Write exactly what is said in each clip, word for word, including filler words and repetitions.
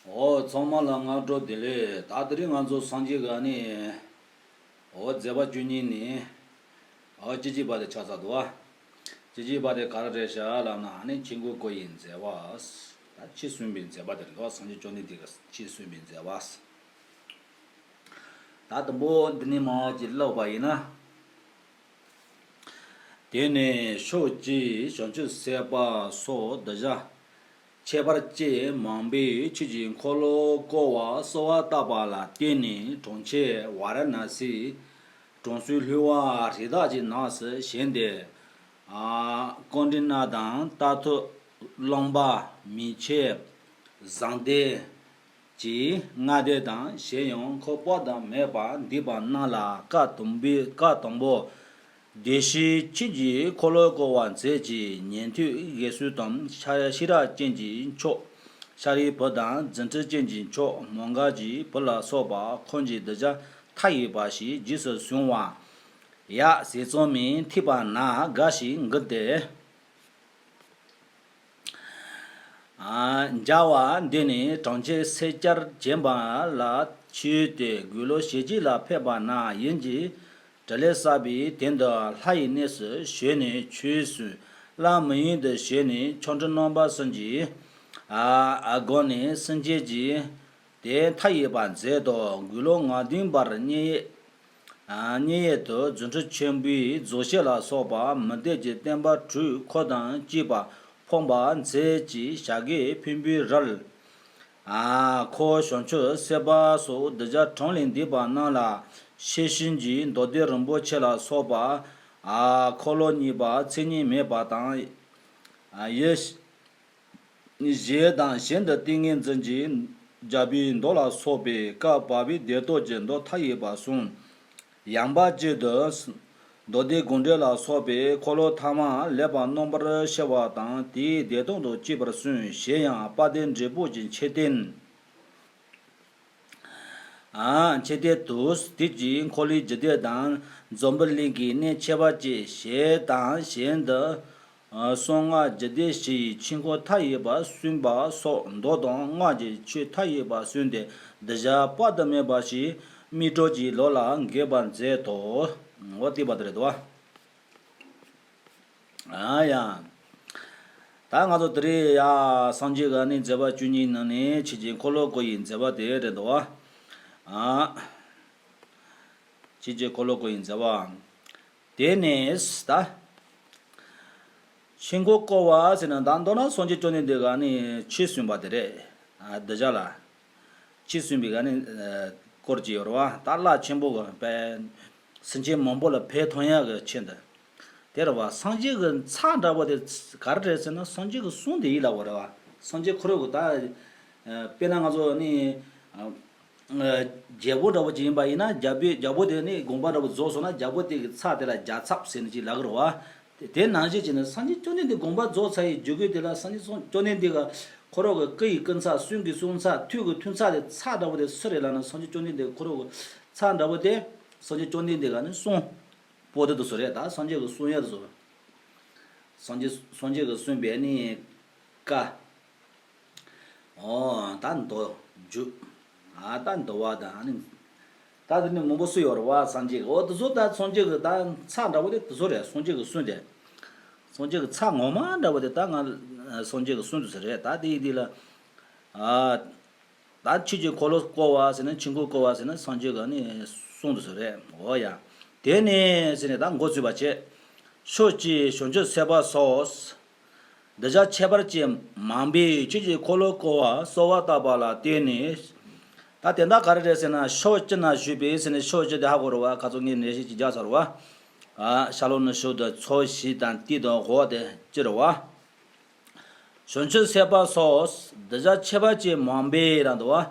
འོ་ཚང་མ་ལ་སྔ་དྲོ་བདེ་ལེགས། ད་དེ་རིང་ང་ཚོ་སངས་རྒྱས་ཀྱི་ཨ་ནི་འོ་མཛད་པ་བཅུ་གཉིས་ནས་འོ་བཅུ་གཅིག་པ་དེ་ཆགས་ཚར་འདུག་བ། བཅུ་གཅིག་པ་དེ་ག་རེ་རེད་ཤག་ལབ་ན་ཨ་ནི་ཆོས་འཁོར་བསྐོར་བའི་མཛད་པ། ད་ཕྱིར་གསོན་པའི་མཛད་པ་དེ་རེད་འདུག་བ། སངས་རྒྱས་བཅོམ་ལྡན་འདས་ཀྱི་ཕྱིར་གསོན་པའི་མཛད་པ། ད་དང་པོ་འདི་ནས་མར་ཅིག་ཀློག་པ་ཡིན་ན། དེ་ནས་ཕྱོགས་བཅུའི་བྱང་ཆུབ་སེམས་དཔའ་སོགས་གདུལ་བྱ་ཁྱད་པར་ཅན་མང་པོས་ཆོས་ཀྱི་འཁོར་ལོ་བསྐོར་བར་གསོལ་བ་བཏབ་པ་ལ་བརྟེན་ནས་གྲོང་ཁྱེར་ཝཱ་ར་ཎཱ་སིའི་གྲོང་གསེབ་ལྷོའི་ཧྲི་ཏ་གི་ནགས་སུ་བཞེངས་ཏེ། ཨ། ཀཽཎྜི་ནྱ་དང་རྟ་ཐོག་རླངས་པ་མེ་ལྕེ་བཟང་ལྡན་གྱི་ལྔ་སྡེ་དང་གཞན་ཡང་འཁོར་དཔག་ཏུ་མེད་པ་འདུས་པ་རྣམས་ལ་བཀའ་དང་པོའི་བཀའ་དང་པོ། བདེ་གཤེགས་ཆོས་ཀྱི་འཁོར་ལོ་བསྐོར་བར་མཛད་ཀྱི་ཉན་ཐོས་དགེ་ཚུལ་དང་ཤེས་རབ་ཅན་གྱི་མཆོག་ཤཱ་རིའི་བུ་དང་རྫུ་འཕྲུལ་ཅན་གྱི་མཆོག་མོའུ་འགལ་གྱི་བུ་ལ་སོགས་པ་ཁམས་ཀྱི་གདུལ་བྱ་མཐའ་ཡས་པ་ཞིག་རྗེས་སུ་བཟུང་བ་ཡང་ཟས་གཙང་མས་ཐེབས་པ་ན་དགའ་ཞིང་མགུ་སྟེ། ཨ། མཇལ་བ་འདི་ནི་གྲོང་ཁྱེར་སེར་སྐྱར་བྱོན་པ་ལ་མཆོད་དེ་དགུང་ལོ་ཞེ་གཅིག་ལ་ཕེབས་པ་ན་ཡིན་གྱི། ཏྲི་ལི་ས་པའི་སྟེང་དུ་ལྷ་ཡི་གནས་སུ་བྱོན་ནས་ཆོས་གསུངས། ལྷ་མི་ཡུལ་དུ་བྱོན་ནས་ཆོ་འཕྲུལ་རྣམ་པ་གསུམ་གྱི་ཨ་སྒོ་ནས་སེམས་ཅན་གྱི་དེ་མཐའ་ཡས་པར་མཛད་དོ། དགུང་ལོ་ང་བདུན་པར་མཉན་ཡོད། ཨ། མཉན་ཡོད་དུ་རྫུ་འཕྲུལ་ཆེན་པོའི་རྫོགས་བྱེད་ལ་སོགས་པ་མུ་སྟེགས་ཀྱི་བསྟན་པ་དྲུག་འཁོར་དང་བཅས་པ་ཕོངས་པར་མཛད་ཅིང་བྱ་རྒོད་ཕུང་པོའི་རིར། ཨ། འཁོར་བྱང་ཆུབ་སེམས་དཔའ་སོགས་གདུལ་བྱ་གྲངས་ལས་འདས་པ་རྣམས་ལ་ཆེས་ཤིན་ཏུ་མདོ་སྡེ་རིན་པོ་ཆེ་ལ་སོགས་པ། ཨ། འཁོར་ལོ་གཉིས་པ་མཚན་ཉིད་མེད་པ་དང་། ཨ། ཡེ་ཞེས་དང་གཞན་དུ་ཏིང་ངེ་འཛིན་གྱི་རྒྱལ་པོའི་མདོ་ལ་སོགས་པའི་བཀའ་བར་པའི་བདེ་སྟོབས་ཀྱི་མདོ་མཐའ་ཡས་པ་གསུངས། ཡངས་པ་བཅས་སུ་མདོ་སྡེ་དགོངས་འགྲེལ་ལ་སོགས་པའི་འཁོར་ལོ་ཐ་མ་ལེགས་པར་རྣམ་པར་ཕྱེ་བ་དང་དེའི་བདེ་སྟོབས་དང་བཅས་པར་གསུངས། གཞན་ཡང་དཔལ་ལྡན་འབྲས་བུ་གྱི་མཆོད་རྟེན། ཨ། མཆོད་རྟེན་དུ་དེ་ཀྱི་འཁོར་ལོའི་རྒྱུད་སྡེ་དང་འཛམ་བུ་གླིང་གི་གནས་ཁྱད་པར་ཅན་ཞེས་དང་གཞན་དུ་གསང་སྔགས་རྒྱུད་སྡེ་བཞི་ཡི་ཆོས་འཁོར་མཐའ་ཡས་པ་གསུངས་པ་སོགས་མདོ་དང་སྔགས་ཀྱི་ཆོས་མཐའ་ཡས་པ་གསུངས་ཏེ་གདུལ་བྱ་དཔག་ཏུ་མེད་པ་ཞིག་སྨིན་གྲོལ་གྱི་ལོ་ལ་འགོད་པར་མཛད་དོ། འོ་དེ་བར་དུ་རེད་དོ། ཨ་ཡ། ད་ང་ཚོ་དེ་རིང་ཡ་སངས་རྒྱས་ཀྱི་ཨ་ནི་མཛད་པ་བཅུ་གཉིས་ནང་ནས་ཆོས་ཀྱི་འཁོར་ལོ་བསྐོར་བའི་མཛད་པ་དེ་རེད་འདུག་བ། ཨ། ཆོས་ཀྱི་འཁོར་ལོ་བསྐོར་བའི་མཛད་པ། དེ་ནས་ད། ཆོས་འཁོར་བསྐོར་བ་ཟེར་ན་ད་མདོར་ན་སངས་རྒྱས་བཅོམ་ལྡན་འདས་ཀྱི་ཨ་ནི་ཆོས་གསུངས་པ་དེ་རེད། ཨ། གདུལ་བྱ་ལ། ཆོས་གསུངས་པའི་ཨ་ནི་སྐོར་གྱི་ཡོད་རེད་བ། ད་རླབས་ཆེན་པོ་གི་དཔེ། སེམས་ཅན་མང་པོ་ལ་ཕན་ཐོགས་ཡག་གི་ཆེད་དུ། དེ་རེད་བ། སངས་རྒྱས་ཀྱི་ཚར་འདྲ་བོ་དེ་ག་རེ་རེད་ཟེར་ན་སངས་རྒྱས་ཀྱི་གསུང་དེ་ཡིན་ལབ་པ་རེད་བ། སངས་རྒྱས་ཁོ་རང་གི་ད། དཔེར་ན་ང་ཚོ་ནི། རྒྱལ་པོ་འདྲ་བོ་ཅིག་ཡིན་པ་ཡིན་ན་རྒྱལ་པོའི་རྒྱལ་པོ་དེ་ནི་དགོངས་པ་འདྲ་བོ་རྫོགས་སོང་ན་རྒྱལ་པོ་དེ་གི་ཚབ་དེ་ལ་རྒྱལ་ཚབ་ཟེར་ནས་ཅིག་ལབ་ཀྱི་རེད་བ། དེ་དེ་ནང་བཞིན་བྱས་ནས་སངས་རྒྱས་བཅོམ་ལྡན་འདས་དགོངས་པ་རྫོགས་ཚར་ཡི་རྒྱུ་རྐྱེན་དེ་ལ་སངས་རྒྱས་བཅོམ་ལྡན་འདས་ཀྱི་ཁོ་རང་གི་སྐུ་ཡི་སྐུ་ཚབ་གསུང་གི་གསུང་ཚབ་ཐུགས་ཀྱི་ཐུགས་ཚབ་དེ་ཚབ་འདྲ་བོ་དེ་སུ་རེད་ལབ་ན་སངས་རྒྱས་བཅོམ་ལྡན་འདས་ཁོ་རང་གི་ཚབ་འདྲ་བོ་དེ་སངས་རྒྱས་བཅོམ་ལྡན་འདས་ཀྱི་ནི་གསུང་པོ་ཏི་དེ་ཚོ་རེད། ད་སངས་རྒྱས་ཀྱི་གསུང་ཡ་དེ་ཚོ། སངས་རྒྱས་སངས་རྒྱས་ཀྱི་གསུངས་པའི་ནི་བཀའ། ཨོ། ད་མདོ་རྒྱུད། ཨ། ད་འདུལ་བ་དང་ནི། ད་དེ་ནི་མང་པོ་སུ་ཡོད་རེད་བ་སངས་རྒྱས་ཀྱི། ཨོ་དེ་ཚོ་ད་སངས་རྒྱས་ཀྱི་ད་ཚབ་འདྲ་བོ་དེ་དེ་ཚོ་རེད། སངས་རྒྱས་ཀྱི་གསུང་དེ། སངས་རྒྱས་ཀྱི་ཚབ་ངོ་མ་འདྲ་བོ་དེ་ད་ང་སངས་རྒྱས་ཀྱི་གསུང་དེ་ཚོ་རེད། ད་དེ་ཡི་དེ་ལ། ཨ། ད་ཆོས་ཀྱི་འཁོར་ལོ་བསྐོར་བ་ཟེར་ན་ཆོས་འཁོར་བསྐོར་བ་ཟེར་ན་སངས་རྒྱས་ཀྱི་ནི་གསུང་དེ་ཚོ་རེད། ཨོ་ཡ། དེ་ནས་ཟེར་ནས་ད་འགོ་ཚུགས་པ་བྱས། ཕྱོགས་བཅུའི་བྱང་ཆུབ་སེམས་དཔའ་སོགས། གདུལ་བྱ་ཁྱད་པར་ཅན་མང་པོས་ཆོས་ཀྱི་འཁོར་ལོ་བསྐོར་བར་གསོལ་བ་བཏབ་པ་ལ་བརྟེན་ནས། ད་དེ་འདྲ་ག་རེ་རེད་ཟེར་ན་ཕྱོགས་བཅུ་ན་བཞུགས་པའི་ཟེར་ནས་ཕྱོགས་བཅུ་དེ་ཧ་གོ་རེད་བ། ཁ་ཚོ་ངས་ནས་ཤིག་ཅིག་རྒྱག་ཚར་བ། ཨ། ཤར་ལྷོ་ནུབ་ཕྱོགས་དང་ཕྱོགས་བཞི་དང་དུས་དང་འོག་དེ་སྤྱི་རེད་བ། བྱང་ཆུབ་སེམས་དཔའ་སོགས་གདུལ་བྱ་ཁྱད་པར་ཅན་མང་པོས་རང་དུ་བ།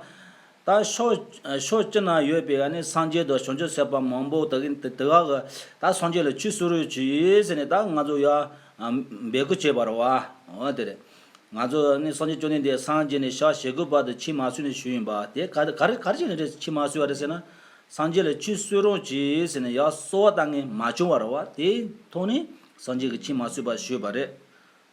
ད་ཕྱོགས་ཕྱོགས་བཅུ་ན་ཡོད་པའི་ཨ་ནི་སངས་རྒྱས་དང་བྱང་ཆུབ་སེམས་དཔའ་མང་པོ་དེ་གི་དེ་དེ་ག་གི་ད་སངས་རྒྱས་ལ་ཆོས་གསུང་རོགས་གྱིས་ཟེར་ནས་ད་ང་ཚོ་ཡ་འབོད་སྐུལ་བྱས་པ་རེད་བ། འོ་དེ་རེད། ང་ཚོ་ནི་སངས་རྒྱས་བཅོམ་ལྡན་འདས་སངས་རྒྱས་ནས་ཞག་ཞེ་དགུ་བར་དུ་ཆོས་མ་གསུངས་ནས་བཞུགས་ཡིན་པ་དེ་ག་ག་རེ་ག་རེ་བྱས་ནས་རེད། ཆོས་མ་གསུངས་པ་རེད་ཟེར་ན། སངས་རྒྱས་ལ་ཆོས་གསུང་རོགས་གྱིས་ཟེར་ནས་ཡ་གསོལ་བ་བཏབ་མཁན་མ་བྱུང་བ་རེད་བ། དེའི་ཐོག་ནས་སངས་རྒྱས་ཀྱིས་ཆོས་མ་གསུངས་པ་བཞུགས་པ་རེད།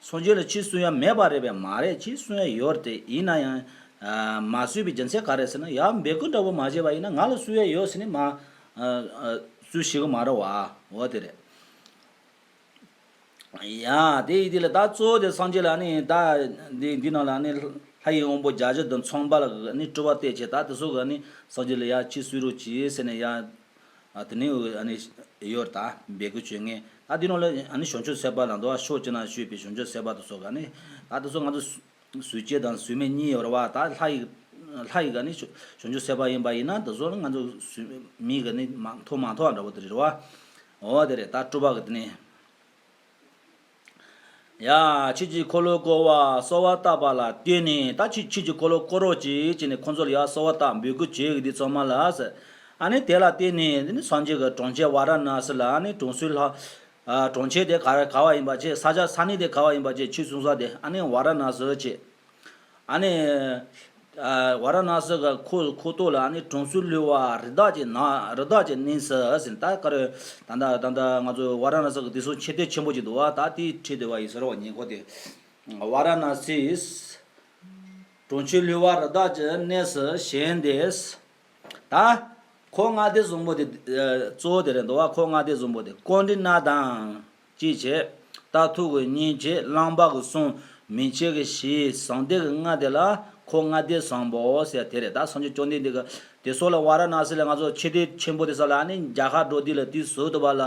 སངས་རྒྱས་ལ་ཆོས་གསུང་ཡ་མེད་པ་རེད་པས་མ་རེད། ཆོས་གསུང་ཡ་ཡོད་རེད། དེ་ཡིན་ན་ཡང་ མ་གསོལ་བའི་རྒྱུ་མཚན་ག་རེ་ཟེར་ན། ཡང་འབོད་སྐུལ་འདྲ་བོ་མ་བྱས་པ་ཡིན་ན་ང་ལ་གསོལ་ཡ་ཡོད་ཟེར་ནས་མ་གསོལ་ཤེས་གི་མ་རེད་བ། འོ་དེ་རེད། ཡ་དེ་ཡིན་དེ་ལ་ད་གཙོ་བོ་དེ་སངས་རྒྱས་ལ་ནི་ད་འདི་འདི་ནང་ལ་ནི་ལྷ་ཡི་དབང་པོ་བརྒྱ་བཞི་དང་ཚངས་པ་ལ་ནི་སྤྲུལ་པ་བསྟན་བྱས། ད་དེ་ཚོ་ག་ནི་སངས་རྒྱས་ལ་ཡ་ཅིག་གསོལ་རོགས་གྱིས་ཟེར་ནས་ཡ། ཨ་དེ་ནས་ཨ་ནི་ཡོད་ད་འབོད་སྐུལ་བྱེད་མཁན། ད་འདི་ནང་ལ་ཨ་ནི་བྱང་ཆུབ་སེམས་དཔའ་ལ་འདུག་བ། ཕྱོགས་བཅུ་ན་བཞུགས་པའི་བྱང་ཆུབ་སེམས་དཔའ་དེ་ཚོ་ག་ནི་ད་དེ་ཚོ་ང་ཚོ་གཟུགས་ཅན་དང་གཟུགས་མེད་གཉིས་ཡོད་རེད་བ། ད་ལྷ་ཡི་ལྷ་ཡི་ག་ནི་བྱང་ཆུབ་སེམས་དཔའ་ཡིན་པ་ཡིན་ན་དེ་ཚོ་ནི་ང་ཚོ་གཟུགས་མེད་ག་ནི་མ་མཐོང་མ་མཐོང་བ་འདྲ་བོ་དེ་རེད་བ། འོ་དེ་རེད། ད་སྤྲུལ་པ་གི་དེ་ནི། ཡ། ཆོས་ཀྱི་འཁོར་ལོ་བསྐོར་བ་གསོལ་བ་བཏབ་པ་ལ་བརྟེན་ནས། ད་ཆོས་ཆོས་ཀྱི་འཁོར་ལོ་བསྐོར་རོགས་གྱིས་ཅེས་ནས་ཁོང་ཚོ་ལ་ཡ་གསོལ་བ་བཏབ། འབོད་སྐུལ་བྱེད་ཀྱི་འདི་ཚང་མ་ལ་ཟེར། ཨ་ནི་དེ་ལ་བརྟེན་ནས་ནི་སངས་རྒྱས་ཀྱི་གྲོང་ཁྱེར་ཝཱ་ར་ཎཱ་སི་ལ་ཨ་ནི་དྲུང་འཚོའི་ལྷ། ཨ་གྲོང་ཁྱེར་དེ་ག་ག་བ་ཡིན་པ་བྱས། ས་ཆ་ས་གནས་དེ་ག་བ་ཡིན་པ་བྱས། ཆོས་གསུང་ས་དེ་ཨ་ནི་ཝཱ་ར་ཎཱ་སི་བྱས། ཨ་ནི། ཝཱ་ར་ཎཱ་སི་གི་ཁོ་ཁོ་ཐོག་ལ་ཨ་ནི་དྲུང་འཚོའི་ལྷུ་བ་རི་དྭགས་ཀྱི་ནགས། རི་དྭགས་ཀྱི་གནས་སུ་ཟེར། ད་ག་རེ། ད་ད་ད་ད་ང་ཚོ་ཝཱ་ར་ཎཱ་སི་གི་དེ་ཚོ་མཆོད་རྟེན་ཆེན་པོ་ཅིག་འདུག་བ། ད་དེའི་ཁྲིད་དེ་བ་ཡིན་ཟེར་བ་ཉེ་འཁོར་དེ། ཝཱ་ར་ཎཱ་སི། དྲུང་འཚོའི་ལྷུ་བ་རི་དྭགས་ཀྱི་གནས་སུ་བཞེངས་ཏེ། ད་འཁོར་ལྔ་སྡེ་བཟང་པོ་དེ་གཙོ་བོ་དེ་རེད་འདུག་བ། འཁོར་ལྔ་སྡེ་བཟང་པོ་དེ་ཀཽཎྜི་ནྱ་དང་། ཅེས་བྱས། རྟ་ཐུལ་གྱིས་སྙིང་བཅད། རླངས་པ་གིས་གསུམ། མེ་ལྕེ་གིས་བཞི། ཟངས་མདས་ཀྱིས་ལྔ་དེ་ལ་འཁོར་ལྔ་སྡེ་བཟང་པོ་ཟེར་དེ་རེད། ད་སངས་རྒྱས་བཅོམ་ལྡན་འདས་ཀྱིས་དེ་སོགས་ལ་ཝཱ་ར་ཎཱ་སི་ལ་ང་ཚོ་མཆོད་རྟེན་ཆེན་པོ་དེ་ས་ལ་ཨ་ནི་རྒྱ་གར་འབྲོག་སྡེ་ལ་དུས་སུ་དུ་བ་ལ་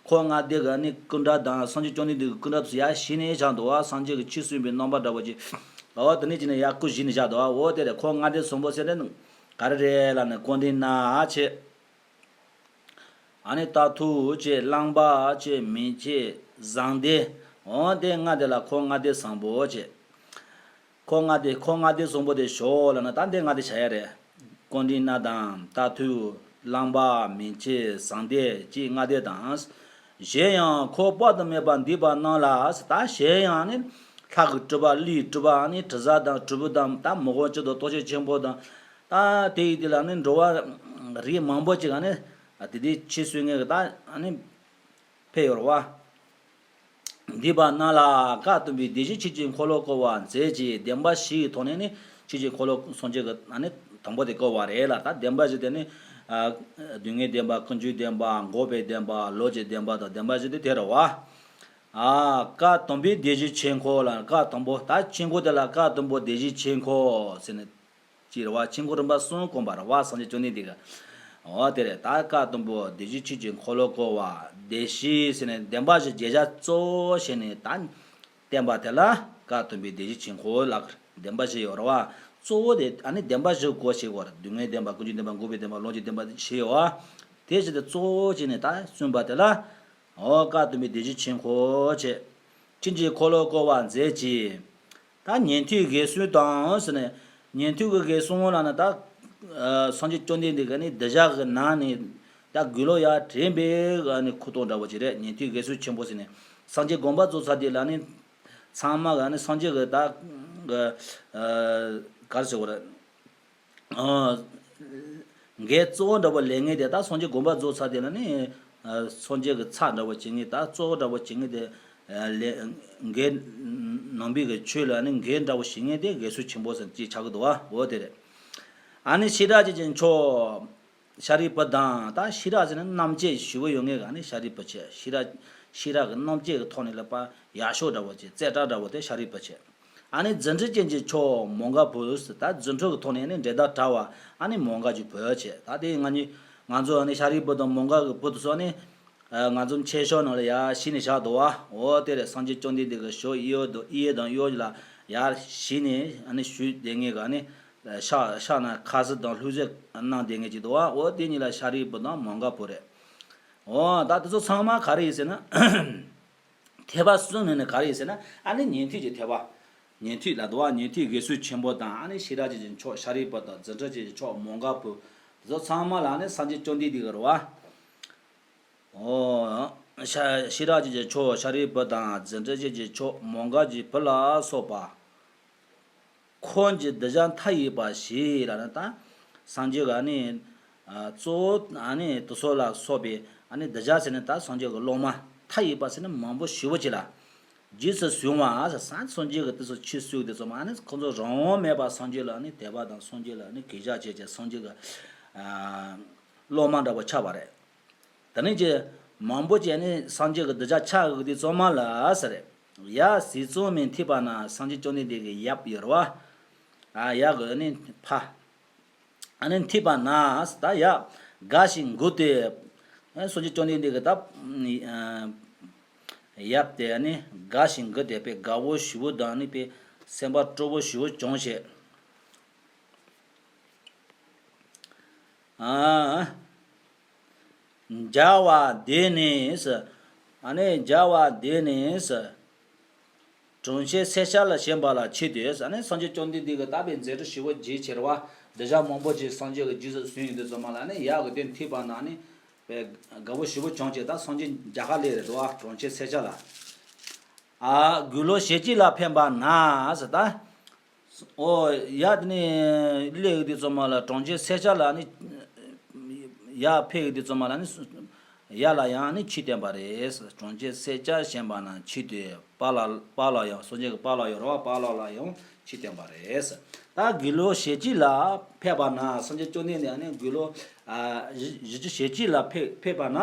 འཁོར་ལྔ་སྡེ་གི་ཨ་ནི་སྐུ་འདྲ་དང་སངས་རྒྱས་བཅོམ་ལྡན་འདས་ཀྱི་སྐུ་འདྲ་དུ་ཡ་བཞེངས་ནས་བཞག་འདུག་བ། སངས་རྒྱས་ཀྱི་ཆོས་གསུངས་པའི་རྣམ་པ་འདྲ་པོ་ཅིག་འོ་དེ་ནས་ཅི་ནས་ཡ་སྐུ་བཞེངས་ནས་བཞག་འདུག་བ། འོ་དེ་རེད། འཁོར་ལྔ་སྡེ་བཟང་པོ་ཟེར་ནས་ག་རེ་རེད་ལབ་ན་ཀཽཎྜི་ནྱ་བྱས། ཨ་ནི་རྟ་ཐུལ་བྱས། རླངས་པ་བྱས། མེ་ལྕེ། ཟངས་མདས། འོ་དེ་ལྔ་དེ་ལ་འཁོར་ལྔ་སྡེ་བཟང་པོ་བྱས། འཁོར་ལྔ་སྡེ་འཁོར་ལྔ་སྡེ་བཟང་པོ་དེ་ཞོག་ལབ་ན་ད་འདི་ལྔ་སྡེ་བྱ་ཡ་རེད། ཀཽཎྜི་ནྱ་དང་། རྟ་ཐུལ། རླངས་པ། མེ་ལྕེ། ཟངས་མདས་བཅས་ལྔ་སྡེ་དང་། གཞན་ཡང་འཁོར་དཔག་ཏུ་མེད་པ་འདུས་པ་རྣམས་ལ། ད་གཞན་ཡང་ནི་ལྷ་གི་སྤྲུལ་པ། ཀླུའི་སྤྲུལ་པ། ཨ་ནི་དྲི་ཟ་དང་གྲུལ་བུམ་དང་། ད་མི་དབང་བཅུ་དང་སྟོབས་ཆེན་ཆེན་པོ་དང་། ད་དེ་ཡི་དེ་ལ་ནི་འགྲོ་བ་རིགས་མང་པོ་ཅིག་ག་ནི་དེ་དེ་ཆོས་གསུང་མཁན་གྱི་ད་ཨ་ནི་ཕེབས་ཡོད་རེད་བ། འདུས་པ་རྣམས་ལ་བཀའ་གཏམ་དཔེའི་སྡེ་བཞིའི་ཆོས་ཀྱི་འཁོར་ལོ་བསྐོར་བ་མཛད་ཅིང་། བདེན་པ་བཞི་ཡི་ཐོག་ནས་ནི་ཆོས་ཀྱི་འཁོར་ལོ་སངས་རྒྱས་ཀྱིས་ཨ་ནི་དང་པོ་དེ་བསྐོར་བ་རེད་ལ། ད་བདེན་པ་བཞི་དེ་ནི་ཨ་སྡུག་བསྔལ་བདེན་པ། ཀུན་འབྱུང་བདེན་པ། འགོག་པའི་བདེན་པ། ལོག་པའི་བདེན་པ་དང་། བདེན་པ་བཞི་དེ་དེ་རེད་བ། ཨ་བཀའ་གཏམ་དཔེའི་སྡེ་བཞིའི་ཆོས་འཁོར་ལ། བཀའ་དང་པོ་ད་ཆོས་འཁོར་དེ་ལ་བཀའ་དང་པོ་སྡེ་བཞིའི་ཆོས་འཁོར་ཟེར་ནས། ཅེས་རེད་བ། ཆོས་འཁོར་རིམ་པ་གསུམ་བསྐོར་བ་རེད་བ། སངས་རྒྱས་བཅོམ་ལྡན་འདས་ཀྱིས། འོ་དེ་རེད། ད་བཀའ་གཏམ་དཔེའི་སྡེ་བཞིའི་ཆོས་ཀྱི་འཁོར་ལོ་བསྐོར་བ། སྡེ་བཞི་ཟེར་ནས་བདེན་པ་བཞི་བརྗོད་བྱ་གཙོ་བོ་བྱས་ནས་ད་བསྟན་པ་དེ་ལ་བཀའ་གཏམ་དཔེའི་སྡེ་བཞིའི་ཆོས་འཁོར་ལབ། བདེན་པ་བཞི་ཡོད་རེད་བ། གཙོ་བོ་དེ་ཨ་ནི་བདེན་པ་བཞི་སྐོར་ཞིག་གོ་རེད། སྡུག་བསྔལ་བདེན་པ། ཀུན་འབྱུང་བདེན་པ། འགོག་པའི་བདེན་པ། ལོག་པའི་བདེན་པ་བཞི་ཡོད་བ། དེ་བཞི་དེ་གཙོ་བོ་བྱས་ནས་ད་གསུངས་པ་དེ་ལ། འོ་བཀའ་གཏམ་དཔེའི་སྡེ་བཞིའི་ཆོས་འཁོར་བྱས། ཆོས་ཀྱི་འཁོར་ལོ་བསྐོར་བ་མཛད་ཅིང་། ད་ཉན་ཐོས་དགེ་ཚུལ་དང་ཟེར་ནས། ཉན་ཐོས་ཀྱི་དགེ་ཚུལ་ལབ་ན་ད་ཨ་སངས་རྒྱས་བཅོམ་ལྡན་འདས་ཀྱིས་ནི་གདུལ་བྱ་གི་ནང་ནས་ད་དགེ་སློང་ཡར་དྲན་པའི་ཨ་ནི་ཁོ་ཐོག་འདྲ་པོ་ཅིག་རེད། ཉན་ཐོས་དགེ་ཚུལ་ཆེན་པོ་ཟེར་ནས་སངས་རྒྱས་དགོངས་པ་རྫོགས་ཚར་དུས་ལ་ནི་ཚང་མ་ག་ནི་སངས་རྒྱས་ཀྱི་ད་ཨ་ག་རེ་ཟེར་དགོས་རེད། ཨ་འགན་གཙོ་བོ་འདྲ་པོ་ལེན་མཁན་དེ་ད་སངས་རྒྱས་དགོངས་པ་རྫོགས་ཚར་དུས་ལ་ནི་ཨ་སངས་རྒྱས་ཀྱི་ཚབ་འདྲ་པོ་བྱེད་མཁན། ད་གཙོ་བོ་འདྲ་པོ་བྱེད་མཁན་དེ་ཨ་ལེ་འགན་ནང་པའི་གི་ཆོས་ལ་ནི་འགན་འདྲ་པོ་བྱེད་མཁན་དེ་དགེ་ཚུལ་ཆེན་པོ་ཟེར་ཅིག་ཆགས་ཀྱི་འདུག་བ། འོ་དེ་རེད། ཨ་ནི་ཤེས་རབ་ཀྱི་མཆོག་ཤཱ་རིའི་བུ་དང་། ད་ཤེས་རབ་ཟེར་ན་རྣམ་དཔྱོད་ཞེ་པོ་ཡོད་མཁན་ག་ནི་ཤཱ་རིའི་བུ་བྱས། ཤེས་རབ་ཤེས་རབ་ཀྱི་རྣམ་དཔྱོད་ཀྱི་ཐོག་ནས་ལ་ཕར་ཡག་ཤོས་འདྲ་པོ་བྱས། རྩེ་གྲ་འདྲ་པོ་དེ་ཤཱ་རིའི་བུ་བྱས། ཨ་ནི་རྫུ་འཕྲུལ་ཅན་གྱི་མཆོག་མོའུ་འགལ་བུ། ད་རྫུ་འཕྲུལ་གྱི་ཐོག་ནས་ནི་འགྲན་ཟླ་བྲལ་བ། ཨ་ནི་མོའུ་འགལ་གྱི་བུ་བྱས། ད་དེ་ང་གཉིས་ང་ཚོ་ཨ་ནི་ཤཱ་རིའི་བུ་དང་མོའུ་འགལ་གྱི་བུ་དེ་ཚོ་ནི་ཨ་ང་ཚོ་མཆོད་བཤམས་ནང་ལ་ཡར་བཞེངས་ནས་བཞག་འདུག་བ། འོ་དེ་རེད། སངས་རྒྱས་བཅོམ་ལྡན་འདས་ཀྱི་ཞབས་གཡས་དང་གཡོན་ལ་ཡར་བཞེངས་ནས་ཨ་ནི་བཞུགས་བསྡད་མཁན་གྱི་ཨ་ནི་ཕྱག་ཕྱག་ན་ཁ་ཟས་དང་ལྷུང་བཟེད་གནང་བསྡད་མཁན་ཅིག་འདུག་བ། འོ་དེ་གཉིས་ལ་ཤཱ་རིའི་བུ་དང་མོའུ་འགལ་བུ་རེད། འོ་ད་དེ་ཚོ་ཚང་མ་ག་རེ་ཡིན་ཟེར་ན། ཐེག་པ་གསུམ་ནི་ནི་ག་རེ་ཡིན་ཟེར་ན། ཨ་ནི་ཉན་ཐོས་ཀྱི་ཐེག་པ། ཉན་ཐོས་ལ་འདུག་བ། ཉན་ཐོས་དགེ་ཚུལ་ཆེན་པོ་དང་། ཨ་ནི་ཤེས་རབ་ཀྱི་མཆོག་ཤཱ་རིའི་བུ་དང་། རྫུ་འཕྲུལ་གྱི་མཆོག་མོའུ་འགལ་བུ། དེ་ཚོ་ཚང་མ་ལ་ནི་སངས་རྒྱས་བཅོམ་ལྡན་འདས་ཀྱི་རེད་བ། འོ། ཤ་ཤེས་རབ་ཀྱི་མཆོག་ཤཱ་རིའི་བུ་དང་། རྫུ་འཕྲུལ་གྱི་མཆོག་མོའུ་འགལ་གྱི་བུ་ལ་སོགས་པ། འཁོར་གྱི་གདུལ་བྱ་མཐའ་ཡས་པ་ཞེས་ལབ་ན། ད་སངས་རྒྱས་ཀྱི་ཨ་ནི་གཙོ་བོ་ཨ་ནི་དེ་ཚོ་ལ་སོགས་པའི་ཨ་ནི་གདུལ་བྱ་ཟེར་ན། ད་སངས་རྒྱས་ཀྱི་སློབ་མ་མཐའ་ཡས་པ་ཟེར་ན་མང་པོ་ཞེ་པོ་ཅིག་ལ། རྗེས་སུ་བཟུང་བ་ཟེར་སངས་རྒྱས་སངས་རྒྱས་ཀྱི་དུས་སུ་ཆོས་གསུངས་དུས་ཙམ་པ་ནི་ཁོང་ཚོ་རང་དབང་མེད་པར་སངས་རྒྱས་ལ་ནི་དད་པ་དང་སངས་རྒྱས་ལ་ནི་གུས་ཞབས་བྱས་བྱས་སངས་རྒྱས་ཀྱི་ཨ་སློབ་མ་འདྲ་པོ་ཆགས་པ་རེད། དེ་ནས་ཀྱི་མང་པོ་ཅིག་ནི་སངས་རྒྱས་ཀྱི་གདུལ་བྱ་ཆགས་ཡོད་དུས་ཙམ་པ་ལ་ཟེར། ཡབ་ཟས་གཙང་མས་འཐུས་པ་ན། སངས་རྒྱས་བཅོམ་ལྡན་འདས་ཀྱི་ཡབ་ཡོད་རེད་བ། ཨ་ཡབ་ཀྱི་ནི་ཕ། ཨ་ནི་འཐུས་པ་ན་ཟེར། ད་ཡབ་དགའ་ཞིང་མགུ་སྟེ། ཨ་སངས་རྒྱས་བཅོམ་ལྡན་འདས་ཀྱི་ད་ཨ་ཡབ་དེ་ཨ་ནི་དགའ་ཞིང་མགུ་སྟེ་པའི་དགའ་བོ་ཞེ་པོ་དང་ནི་པའི་སེམས་པ་སྤྲོ་བོ་ཞེ་པོ་བྱུང་བྱས། ཨ། མཇལ་བ་འདས་ནས་ཟེར། ཨ་ནི་མཇལ་བ་འདས་ནས་ཟེར། གྲོང་ཁྱེར་སེར་སྐྱ་ལ་བྱོན་པ་ལ་ཆེད་དུ་ཟེར། ཨ་ནི་སངས་རྒྱས་བཅོམ་ལྡན་འདས་ཀྱིས་བསྟན་པའི་མཛད་འཕྲིན་ཞེ་པོ་རྒྱས་ཆེ་བ། གདུལ་བྱ་མང་པོ་ཅིག་སངས་རྒྱས་ཀྱི་རྗེས་སུ་བཟུང་ཡོང་དུས་ཙམ་པ་ལ་ནི་ཡབ་ཀྱི་དེ་འཐུས་པ་ན་ནི་དགའ་བོ་ཞེ་པོ་བྱུང་བྱས། ད་སངས་རྒྱས་མཇལ་ཁ་སླེབས་རེད་དོ། གྲོང་ཁྱེར་སེར་སྐྱ་ལ། ཨ་དགུང་ལོ་ཞེ་གཅིག་ལ་ཕེབས་པ་ན་ཟེར་ད། ཨོ་ཡབ་དེ་ནི་སླེབས་ཡོང་དུས་ཙམ་པ་ལ་གྲོང་ཁྱེར་སེར་སྐྱ་ལ་ནི། ཡབ་ཕེབས་ཡོང་དུས་ཙམ་པ་ལ་ནི། ཡབ་ལ་ཡང་ནི་ཆོས་བསྟན་པ་རེད། གྲོང་ཁྱེར་སེར་སྐྱར་བྱོན་པ་ན་ཆེད་དུ་དཔའ་ལ་དཔའ་ལ་ཡང་སངས་རྒྱས་ཀྱི་དཔའ་ལ་ཡང་རེད་བ། དཔའ་ལ་ལ་ཡང་ཆོས་བསྟན་པ་རེད། ད་དགུང་ལོ་ཞེ་གཅིག་ལ་ཕེབས་པ་ན། སངས་རྒྱས་བཅོམ་ལྡན་འདས་ནི་དགུང་ལོ་ཨ་བཞི་བཅུ་ཞེ་གཅིག་ལ་ཕེབས་ཕེབས་པ་ན།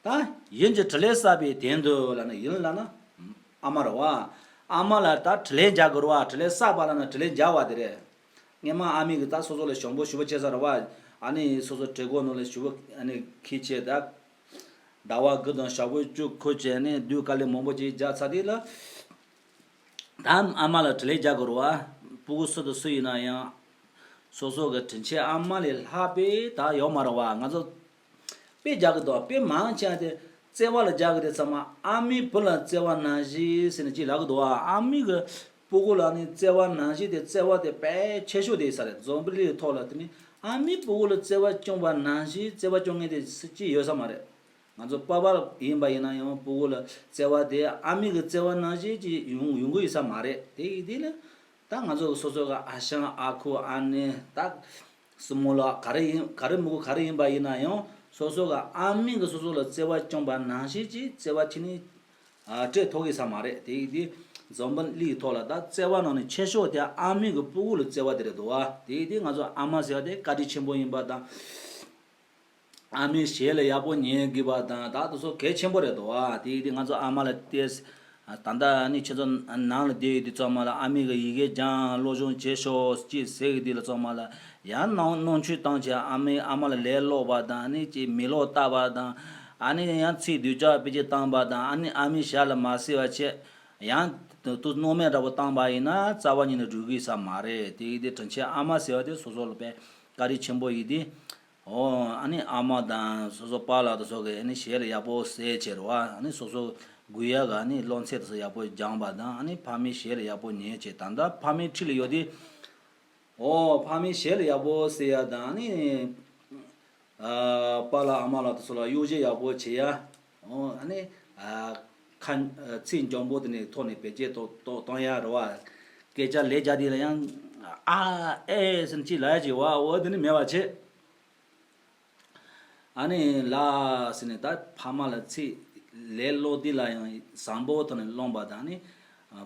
ད་ཡུམ་གྱི་ཕྲིན་ལས་བསགས་པའི་དོན་དུ་ལབ་ན། ཡུམ་ལབ་ན་ཨ་མ་རེད་བ། ཨ་མ་ལ་ད་ཕྲིན་ལས་མཇལ་དགོས་རེད་བ། ཕྲིན་ལས་བསགས་པ་ལབ་ན་ཕྲིན་ལས་མཇལ་བ་དེ་རེད། སྔོན་མ་ཨ་མས་ཀྱིས་ད་སོ་སོ་ལ་ཞིམ་པོ་ཞེ་པོ་བྱས་ཚར་རེད་བ། ཨ་ནི་སོ་སོ་གྲོད་ཁོག་ནང་ལ་ཞེ་པོ་ཨ་ནི་འཁྱེར་བྱས། ད་ཟླ་བ་དགུ་དང་ཞག་པོ་བཅུ་འཁོར་བྱས་ནས་དུས་དཀའ་ལས་མང་པོ་ཅིག་བརྒྱབ་ཚར་དུས་ལ། ད་ཨ་མ་ལ་ཕྲིན་ལས་མཇལ་དགོས་རེད་བ། སྤུ་གུ་སུ་དང་སུ་ཡིན་ན་ཡང་། སོ་སོ་གི་དྲིན་ཆེན་ཨ་མ་ལས་ལྷག་པའི་ད་ཡོད་མ་རེད་བ། ང་ཚོ་དཔེ་རྒྱག་གི་འདུག་དཔེ་མང་ཆེ་བ་དེ་བརྩེ་བ་ལ་རྒྱག་གི་དེ་ཚང་མ། ཨ་མའི་བུ་ལ་བརྩེ་བ་ནང་བཞིན་ཟེར་ནས་ཅིག་ལབ་གི་འདུག་བ། ཨ་མའི་གི་སྤུ་གུ་ལ་ནི་བརྩེ་བ་ནང་བཞིན་དེ། བརྩེ་བ་དེ་དཔེ་ཆེ་ཤོས་དེ་ཡིན་ས་རེད། འཛམ་བུ་གླིང་ཐོག་ལ་དེ་ནི་ཨ་མའི་སྤུ་གུ་ལ་བརྩེ་བ་བཅངས་པ་ནང་བཞིན་བརྩེ་བ་བཅངས་མཁན་དེ་སུ་གཅིག་ཡོད་ས་མ་རེད། ང་ཚོ་པ་ཕ་ཡིན་པ་ཡིན་ན་ཡང་སྤུ་གུ་ལ་བརྩེ་བ་དེ་ཨ་མའི་གི་བརྩེ་བ་ནང་བཞིན་གྱི་ཡོང་ཡོང་གི་ཡོད་ས་མ་རེད། དེ་ཡིན་དུས་ལ་ད་ང་ཚོ་སོ་སོ་གི་ཨ་ཞང་ཨ་ཁུ་ཨ་ནེ་ད་སྲུ་མོ་ལགས་ག་རེ་ཡིན་ག་རེ་མི་དགོས་ག་རེ་ཡིན་པ་ཡིན་ན་ཡང་སོ་སོ་གི་ཨ་མའི་གི་སོ་སོ་ལ་བརྩེ་བ་བཅངས་པ་ནང་བཞིན་གྱི་བརྩེ་བ་ཁྱེད་ནི་ཨ་སྤྲད་ཐུབ་ཀྱི་ས་མ་རེད། དེ་ཡིན་དུས་འཛམ་བུ་གླིང་ཐོག་ལ་ད་བརྩེ་བ་ནང་ནས་ཆེ་ཤོས་དེ་ཨ་མའི་གི་སྤུ་གུ་ལ་བརྩེ་བ་དེ་རེད་འདུག་བ། དེ་ཡིན་དུས་ང་ཚོ་ཨ་མ་ཟེར་བ་དེ་བཀའ་དྲིན་ཆེན་པོ་ཡིན་པ་དང་། ཨ་མའི་ཞལ་ལ་ཡག་པོ་ཉན་དགོས་པ་དང་། ད་དེ་ཚོ་གལ་ཆེན་པོ་རེད་དོ། ཨ་དེ་དེ་ང་ཚོ་ཨ་མ་ལ་བལྟས། ད་ལྟ་ནི་ཁྱེད་ཚོ་ནང་ལ་བསྡད་ཡོད་དུས་ཙམ་པ་ལ་ཨ་མའི་གི་ཡི་གེ་སྦྱང་། སློབ་སྦྱོང་བྱེད་ཤོག་ཅེས་ཟེར་གི་དུས་ལ་ཙམ་པ་ལ་ཡང་ནང་གནོན་ཤུགས་བཏང་བྱས། ཨ་མའི་ཨ་མ་ལ་ལས་སློག་པ་དང་། ཨ་ནི་ཅིག་མེ་ལོག་བཏབ་པ་དང་། ཨ་ནི་ཡང་ཚིག་སྡུག་ཅག་དཔེ་ཅིག་བཏང་པ་དང་། ཨ་ནི་ཨ་མའི་ཞལ་ལ་མ་གཟིགས་པ་བྱས། ཡང་དུ་མནོ་མེད་འདྲ་པོ་བཏང་པ་ཡིན་ན་རྩ་བ་ཉིད་ནས་འགྲིག་གི་ས་མ་རེད། དེ་ཡིན་དུས་དྲིན་ཆེན་ཨ་མ་ཟེར་བ་དེ་སོ་སོ་ལ་དཔེ་བཀའ་དྲིན་ཆེན་པོ་ཡིན་དུས། ཨོ་ཨ་ནི་ཨ་མ་དང་སོ་སོ་པཱ་ལགས་དེ་ཚོ་གི་ཨ་ནི་ཞལ་ལ་ཡག་པོ་གཟིགས་བྱས་རེད་བ། ཨ་ནི་སོ་སོ་དགོས་ཡག་གི་ཨ་ནི་སློབ་ཚན་དེ་ཚོ་ཡག་པོ་སྦྱངས་པ་དང་། ཨ་ནི་ཕ་མའི་ཞལ་ལ་ཡག་པོ་ཉན་བྱས། ད་ལྟ་ཕ་མའི་འཁྲིས་ལ་ཡོད་དུས། ཨོ་ཕ་མའི་ཞལ་ལ་ཡག་པོ་གཟིགས་ཡག་དང་། ཨ་ནི་ཨ་པཱ་ལགས་ཨ་མ་ལགས་དེ་ཚོ་ལ་གཡོ་སྒྱུ་ཡག་པོ་བྱེད་ཡག་ཨོ་ཨ་ནི་ཨ་ཁ་ཨ་ཚིག་འཇམ་པོ་དེ་ནས་ཐོག་ནས་བེད་སྤྱོད་གཏོང་གཏོང་གཏོང་ཡག་རེད་བ། སྐད་ཆ་ལབ་རྒྱག་དུས་ལ་ཡང་ཨ་ཨེ་ཟེར་ནས་ཅིག་ལབ་ཡག་ཅིག་ཡོད་བ། འོ་དེ་ནི་མེད་པ་བྱེད། ཨ་ནི་ལགས་ཟེར་ནས་ད་ཕ་མ་ལ་ཚིག་ལས་སློང་དུས་ལ་ཡང་བཟང་པོ་ཐོག་ནས་སློང་པ་དང་། ཨ་ནི་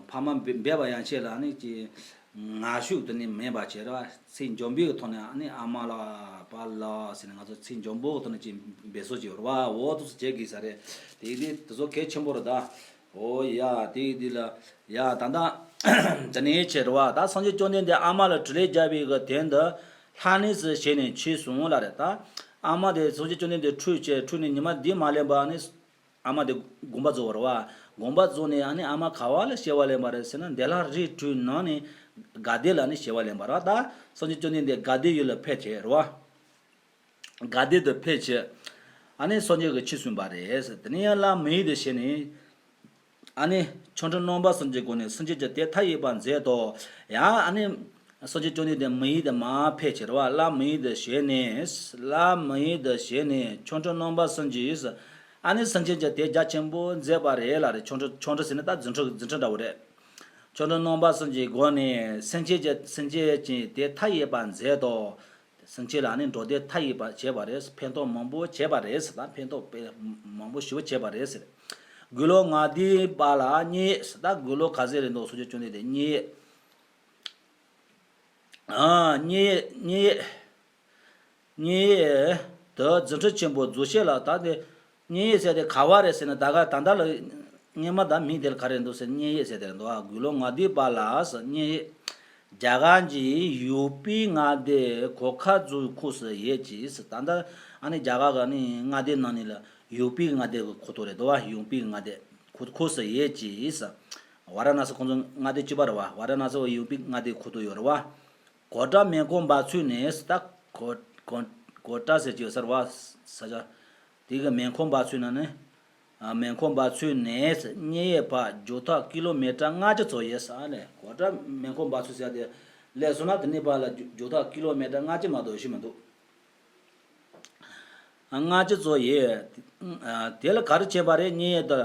ཕ་མ་འབད་འབད་པ་ཡན་ཆད་ལ་ཨ་ནི་ཅིག་ངར་ཤུགས་དེ་ནི་མེད་པ་བྱས་རེད་བ། ཚིག་འཇམ་པོའི་ཐོག་ནས་ཨ་ནི་ཨ་མ་ལགས་པཱ་ལགས་ཟེར་ནས་ང་ཚོ་ཚིག་འཇམ་པོའི་ཐོག་ནས་ཅིག་འབད་སྲོལ་ཅིག་ཡོད་རེད་བ། འོ་དེ་ཚོ་བྱེད་དགོས་ས་རེད། དེ་དེ་དེ་ཚོ་གལ་ཆེན་པོ་རེད་ད། ཨོ་ཡ་དེ་དེ་ལ་ཡ་ད་ལྟ་དེ་ནས་བྱས་རེད་བ། ད་སངས་རྒྱས་བཅོམ་ལྡན་འདས་ཨ་མ་ལ་ཕྲིན་ལས་བརྒྱབ་པའི་གི་དོན་དུ་ལྷ་གནས་སུ་བྱོན་ནས་མཆོད་གསུངས་ལབ་རེད་ད། ཨ་མ་དེ་སངས་རྒྱས་བཅོམ་ལྡན་འདས་ཁྲོས་བྱས། ཁྲོས་ནས་ཉི་མ་བདུན་མ་ལོན་པ་ནི་ཨ་མ་དེ་དགོངས་པ་རྫོགས་པ་རེད་བ། དགོངས་པ་རྫོགས་ནས་ཨ་ནི་ཨ་མ་ག་བ་ལ་སྐྱེ་བ་ལེན་པ་རེད་ཟེར་ན། འདན་ལྷ་རིའི་ཁྲོད་ནང་ནས་དགའ་ལྡན་ལ་ནི་སྐྱེ་བ་ལེན་པ་རེད་བ། ད་སངས་རྒྱས་བཅོམ་ལྡན་འདས་དགའ་ལྡན་ཡུལ་ལ་ཕེབས་བྱས་རེད་བ། དགའ་ལྡན་དུ་ཕེབས་བྱས། ཨ་ནི་སངས་རྒྱས་ཀྱིས་ཆོས་གསུངས་པ་རེད། དེ་ནས་ཡང་ལྷ་མི་ཡུལ་དུ་བྱོན་ནས། ཨ་ནི་ཆོ་འཕྲུལ་རྣམ་པ་གསུམ་གྱི་སྒོ་ནས་སེམས་ཅན་གྱི་དོན་མཐའ་ཡས་པར་མཛད་དོ། ཡང་ཨ་ནི་སངས་རྒྱས་བཅོམ་ལྡན་འདས་མི་ཡུལ་དུ་མར་ཕེབས་བྱས་རེད་བ། ལྷ་མི་ཡུལ་དུ་བྱོན་ནས། ལྷ་མི་ཡུལ་དུ་བྱོན་ནས་ཆོ་འཕྲུལ་རྣམ་པ་གསུམ་གྱིས་ཨ་ནི་སེམས་ཅན་གྱི་དོན་རྒྱ་ཆེན་པོ་མཛད་པ་རེད་ལབ་རེད། ཆོ་འཕྲུལ་ཆོ་འཕྲུལ་ཟེར་ན་ད་རྫུ་འཕྲུལ་རྫུ་འཕྲུལ་འདྲ་བོ་རེད། ཆོ་འཕྲུལ་རྣམ་པ་གསུམ་གྱི་སྒོ་ནས་སེམས་ཅན་གྱི་སེམས་ཅན་གྱི་དོན་མཐའ་ཡས་པར་མཛད་དོ། སེམས་ཅན་ལ་ནི་འགྲོ་དོན་མཐའ་ཡས་པ་བྱས་པ་རེད། ཕན་ཐོགས་མང་པོ་བྱས་པ་རེད་ཟེར། ད་ཕན་ཐོགས་དཔེ་མང་པོ་ཞེ་པོ་བྱས་པ་རེད་ཟེར། དགུང་ལོ་ལྔ་བདོའི་བར་ལ་བསྙེན་ཡས། ད་དགུང་ལོ་ག་ཚོད་རེད་འདུག་སོ་སོ་ཅོ་ནས་དེ་བསྙེན་ཡས། ཨ། བསྙེན་ཡས་བསྙེན་ཡས་བསྙེན་ཡས་དེ་རྫུ་འཕྲུལ་ཆེན་པོ་རྫོགས་བྱེད་ལ། ད་དེ་བསྙེན་ཡས་ཟེར་དེ་ག་བ་རེད་ཟེར་ན། ད་ག་ད་ལྟ་ལ་སྔོན་མ་ད་མིང་དེ་ལ་ག་རེ་འདུག་ཟེར། བསྙེན་ཡས་ཟེར་དེ་རེད་འདུག་ཨ། དགུང་ལོ་ལྔ་བདོའི་བར་ལ་བསྙེན་ཡས། རྒྱ་གར་གྱི་ཡོ་པི་མངའ་སྡེ་གོ་ཁ་ཛུ་ཁུག་སི་ཡས་ཀྱིས། ད་ལྟ་ཨ་ནི་རྒྱ་གར་གི་ནི་མངའ་སྡེ་ནང་ནས་ལ་ཡོ་པི་མངའ་སྡེ་གི་ཁོངས་གཏོགས་རེད་འདུག་བ། ཡོ་པི་མངའ་སྡེ་གོ་ཁུག་སི་ཡས་ཀྱིས། ཝཱ་ར་ཎ་སི་ཁོང་ཚོ་མངའ་སྡེ་གཅིག་པ་རེད་བ། ཝཱ་ར་ཎ་སི་བ་ཡོ་པི་མངའ་སྡེ་ཁོངས་གཏོགས་ཡོད་རེད་བ། གོ་ཊ་མེ་འཁོར་འབབ་ཚུགས་ནས། ད་གོ་གོ་གོ་ཊ་ཟེར་གྱི་ཡོད་ས་རེད་བ། ས་ཆ་དེ་གི་མེ་འཁོར་འབབ་ཚུགས་ན་ནི། ཨ། མེ་འཁོར་འབབ་ཚུགས་ནས་བསྙེན་ཡས་བར་རྒྱུག་ཐག་ཀི་ལོ་མི་ཊར་ལྔ་བཅུ་ཙམ་ཡོད་ས་ལས། གོ་ཊ་མེ་འཁོར་འབབ་ཚུགས་ཟེར་དེ་ལས་སོང་ན་དེ་ནས་ཕར་ལ་རྒྱུག་རྒྱུག་ཐག་ཀི་ལོ་མི་ཊར་ལྔ་བཅུ་མ་གཏོགས་ཤི་མི་འདུག་ལྔ་བཅུ་ཙམ་ཡོད། ཨ། དེ་ལ་ག་རེ་བྱས་པ་རེད། བསྙེན་ཡས་དེ་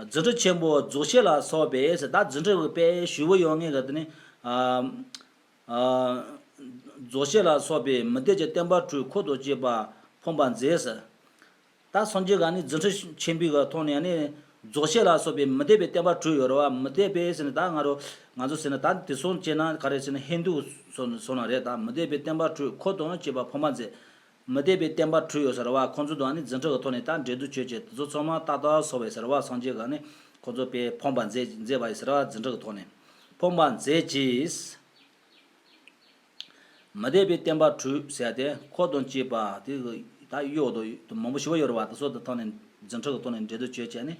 རྫུ་འཕྲུལ་ཆེན་པོ་རྫོགས་བྱེད་ལ་སོགས་པའི་ཟེར། ད་རྫུ་འཕྲུལ་གྱི་དཔེ་ཞེ་པོ་ཡོད་མཁན་གྱི་དེ་ནི། ཨ། ཨ། རྫོགས་བྱེད་ལ་སོགས་པའི་མི་ལྡན་གྱི་བསྟན་པ་སྤྲོས། འཁོར་དང་བཅས་པ་ཕོངས་པར་མཛད་ཟེར། ད་སངས་རྒྱས་ཀྱིས་ནི་རྫུ་འཕྲུལ་ཆེན་པོའི་གི་ཐོག་ནས་ནི་རྫོགས་བྱེད་ལ་སོགས་པའི་མི་ལྡན་པའི་བསྟན་པ་སྤྲོས་ཡོད་རེད་བ། མི་ལྡན་པའི་ཟེར་ནས་ད་ང་རོ་ང་ཚོ་ཟེར་ན་ད་དེ་སོང་བྱས་ན་ག་རེ་ཟེར་ན་ཧིན་དུ་སོང་སོང་ན་རེད། ད་མི་ལྡན་པའི་བསྟན་པ་སྤྲོས། འཁོར་དང་བཅས་པ་ཕོངས་པར་མཛད། མི་ལྡན་པའི་བསྟན་པ་སྤྲོས་ཡོད་ས་རེད་བ། ཁོང་ཚོ་དང་ནི་རྫུ་འཕྲུལ་གྱི་ཐོག་ནས་ད་འབྲེལ་འདྲིས་བྱས་བྱས། དེ་ཚོ་ཚང་མ་ཏག་ཏག་སོང་བས་ཟེར་བ། སངས་རྒྱས་ཀྱིས་ནི་ཁོང་ཚོ་དཔེ་ཕོངས་པར་མཛད་མཛད་པ་ཡིན་ཟེར་བ། རྫུ་འཕྲུལ་གྱི་ཐོག་ནས་ཕོངས་པར་མཛད་ཅིང་། མི་ལྡན་པའི་བསྟན་པ་སྤྲོས་ཟེར་ཏེ། འཁོར་དང་བཅས་པ་དེ་གི་ད་གཡོག་དང་མང་པོ་ཞེ་པོ་ཡོད་རེད་བ། དེ་ཚོ་དང་ཐོག་ནས་རྫུ་འཕྲུལ་གྱི་ཐོག་ནས་འབྲེལ་འདྲིས་བྱས་བྱས་ནས་